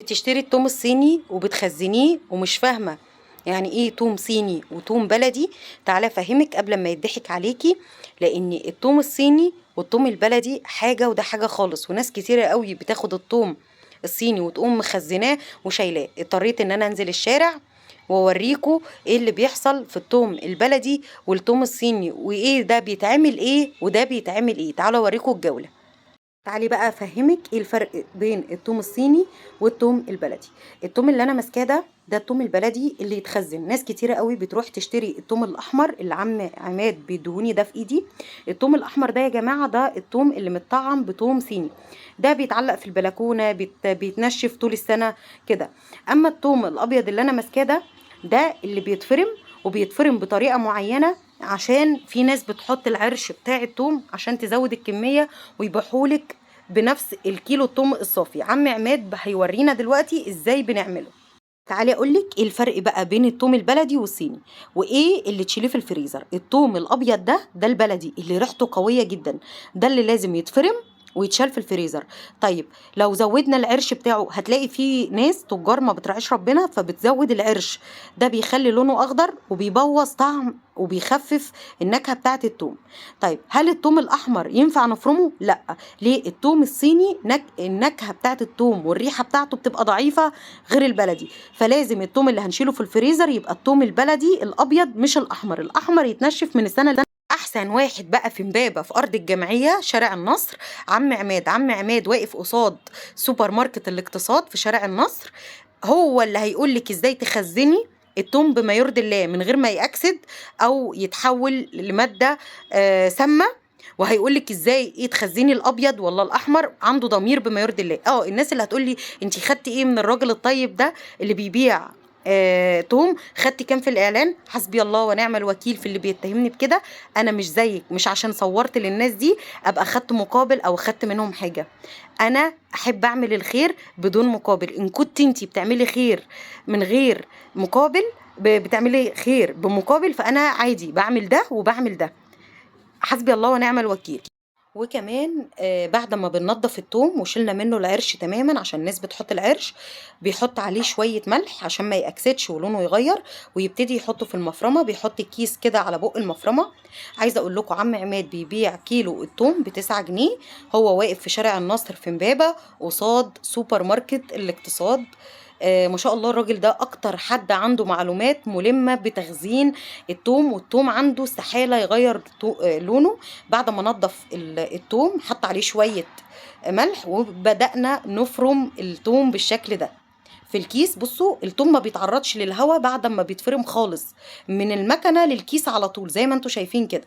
بتشتري التوم الصيني وبتخزنيه ومش فاهمة يعني ايه توم صيني وتوم بلدي. تعالى افهمك قبل ما يضحك عليكي، لان التوم الصيني والتوم البلدي حاجة وده حاجة خالص. وناس كتيرة قوي بتاخد التوم الصيني وتقوم مخزناه وشايلاه. اضطريت ان انا انزل الشارع واوريكم ايه اللي بيحصل في التوم البلدي والتوم الصيني، وايه ده بيتعمل ايه وده بيتعمل ايه. تعالوا اوريكم الجولة. تعالي بقى افهمك ايه الفرق بين التوم الصيني والتوم البلدي. التوم اللي انا ماسكاه ده التوم البلدي اللي يتخزن. ناس كتيرة قوي بتروح تشتري التوم الاحمر اللي عم عماد بيدهوني ده في ايدي. التوم الاحمر ده يا جماعة ده التوم اللي متطعم بتوم صيني، ده بيتعلق في البلكونه، بيتنشف طول السنة كده. اما التوم الابيض اللي انا ماسكاه ده اللي بيتفرم، وبيتفرم بطريقة معينة عشان في ناس بتحط العرش بتاع التوم عشان تزود الكمية ويبيعهولك بنفس الكيلو التوم الصافي. عم عماد هيورينا دلوقتي ازاي بنعمله. تعالي اقولك ايه الفرق بقى بين التوم البلدي والصيني، وايه اللي تشيليه في الفريزر. التوم الابيض ده البلدي اللي ريحته قوية جدا، ده اللي لازم يتفرم ويتشال في الفريزر. طيب لو زودنا العرش بتاعه هتلاقي فيه ناس تجار ما بتراعيش ربنا فبتزود العرش ده، بيخلي لونه اخضر وبيبوظ طعم وبيخفف النكهة بتاعه التوم. طيب هل التوم الاحمر ينفع نفرمه؟ لا. ليه؟ التوم الصيني النكهة بتاعه التوم والريحه بتاعته بتبقى ضعيفة غير البلدي، فلازم التوم اللي هنشيله في الفريزر يبقى التوم البلدي الابيض مش الاحمر. الاحمر يتنشف من السنة اللي احسن واحد بقى في امبابه في ارض الجمعية شارع النصر، عم عماد. عم عماد واقف قصاد سوبر ماركت الاقتصاد في شارع النصر، هو اللي هيقول لك ازاي تخزني التوم بما يرضي الله من غير ما يأكسد او يتحول لمادة سامة، وهيقول لك ازاي ايه تخزني الابيض ولا الاحمر. عنده ضمير بما يرضي الله. الناس اللي هتقول لي انت خدتي ايه من الراجل الطيب ده اللي بيبيع توم، خدتي كام في الاعلان؟ حسبي الله ونعم الوكيل في اللي بيتهمني بكده. انا مش زيك، مش عشان صورت للناس دي ابقى خدت مقابل او خدت منهم حاجة. انا احب اعمل الخير بدون مقابل. ان كنت انتي بتعملي خير من غير مقابل، بتعملي خير بمقابل، فانا عادي بعمل ده وبعمل ده. حسبي الله ونعم الوكيل. وكمان بعد ما بننضف التوم وشلنا منه العرش تماما، عشان الناس بتحط العرش، بيحط عليه شوية ملح عشان ما يأكسدش ولونه يغير، ويبتدي يحطه في المفرمة. بيحط كيس كده على بق المفرمة. عايزة اقول لكم عم عماد بيبيع كيلو التوم ب9 جنيه. هو واقف في شارع النصر في امبابة قصاد سوبر ماركت الاقتصاد. ما شاء الله الراجل ده اكتر حد عنده معلومات ملمة بتخزين التوم، والتوم عنده استحالة يغير لونه. بعد ما نضف التوم حط عليه شوية ملح وبدأنا نفرم التوم بالشكل ده في الكيس. بصوا التوم ما بيتعرضش للهواء بعد ما بيتفرم خالص، من المكنة للكيس على طول زي ما انتوا شايفين كده.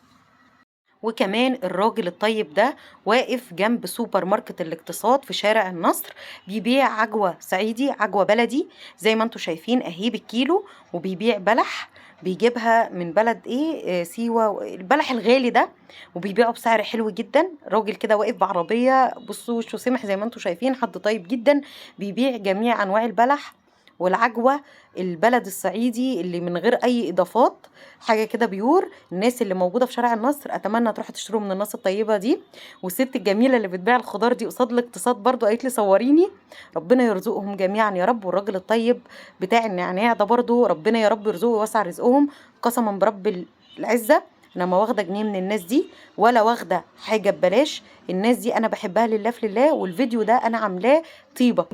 وكمان الراجل الطيب ده واقف جنب سوبر ماركت الاقتصاد في شارع النصر، بيبيع عجوة صعيدي، عجوة بلدي زي ما انتوا شايفين اهي بالكيلو، وبيبيع بلح بيجيبها من بلد ايه، سيوة، البلح الغالي ده، وبيبيعه بسعر حلو جدا. راجل كده واقف بعربية، بصوا وشه سمح زي ما انتوا شايفين، حد طيب جدا، بيبيع جميع انواع البلح والعجوة البلد الصعيدي اللي من غير اي اضافات، حاجة كده pure. الناس اللي موجودة في شارع النصر اتمنى تروحوا تشتروا من الناس الطيبة دي. والست الجميلة اللي بتبيع الخضار دي قصاد الاقتصاد برضو قالت لي صوريني، ربنا يرزقهم جميعا يا رب. والراجل الطيب بتاع النعناع ده برضو ربنا يا رب يرزقه ويوسع رزقهم. قسما برب العزة انا ما واخده جنيه من الناس دي ولا واخده حاجة ببلاش. الناس دي انا بحبها لله في لله، والفيديو ده انا عاملاه طيبة.